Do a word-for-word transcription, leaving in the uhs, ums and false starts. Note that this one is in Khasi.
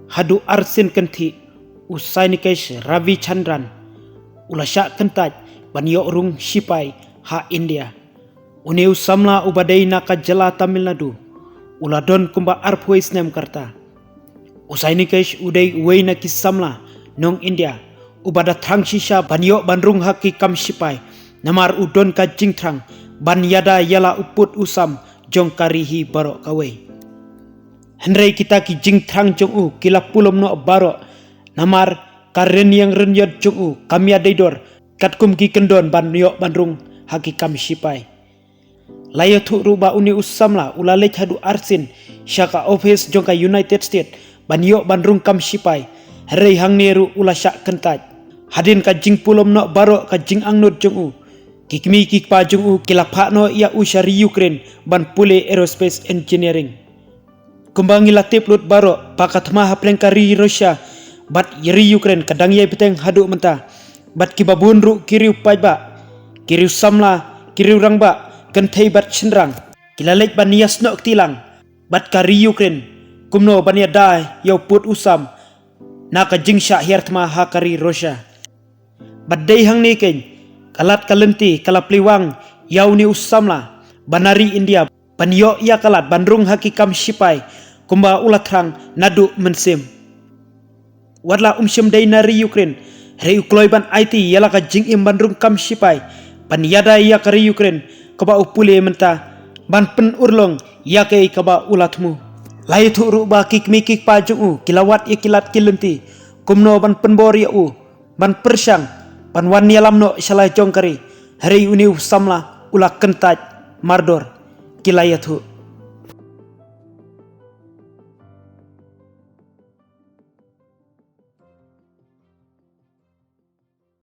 Haduh arsien kynthih, u Sainikesh Ravichandran u la shah kyntait ban ïoh rung shipai ha India. Une u samla uba dei na ka jylla Tamil Nadu u la don kumba arphew snem ka rta. U Sainikesh u dei uwei na ki samla nong India uba da thrang shisha ban ïoh ban rung ha ki kam shipai, namar u don ka jingthrang ban ïada ïa la u pud u sam jong ka ri hi baroh kawei. Hynrei kita ki jingthrang jong u ki la pulom noh baroh, namar ka rynïeng rynïot jong u kam ïadei dor katkum ki kyndon ban ïoh ban rung ha ki kam shipai. La ïathuh ruh ba une u samla u la leit haduh arsien sha ka ophis jong ka United States ban ïoh ban rung kam shipai, hynrei hangne ruh u la shah kyntait. Hadien ka jingpulom noh baroh ka jingangnud jong u, ki kmie ki kpa jong u ki la phah noh ïa u sha ri Ukraine ban pule aerospace engineering. Kumba ngi la tip lut baroh ba ka thma hapdeng ka ri Russia bad ri Ukraine ka dang ïai bteng haduh mynta, bad kiba bun ruh ki riew paidbah, ki riew samla, ki riew rangbah, kynthei bad shynrang ki la leit ban ïasnoh kti lang bad ka ri Ukraine kumno ban ïada ïa u pud u sam na ka jingshah hiar thma ha ka ri Russia. Bad dei hangne keiñ ka lad ka lynti ka la plie wang ïa une u samla ba na ri India ban ïoh ïa ka lad ban rung ha ki kam shipai kumba u la thrang naduh mynsiem. Wat la um shym dei na ri Ukraine, hynrei u kloi ban aiti ïa la ka jingim ban rung kam shipai ban ïada ïa ka ri Ukraine kaba u pule mynta, ban pynurlong ïa kaei kaba u la thmu. La ïathuh ruh ba ki kmie ki kpa jong u ki la wad ïa ki lad ki lynti kumno ban pynbor ïa u, ban pyrshang ban wan ïalam noh sha la jong ka ri, hynrei une u samla u la kyntait mardor, ki la ïathuh.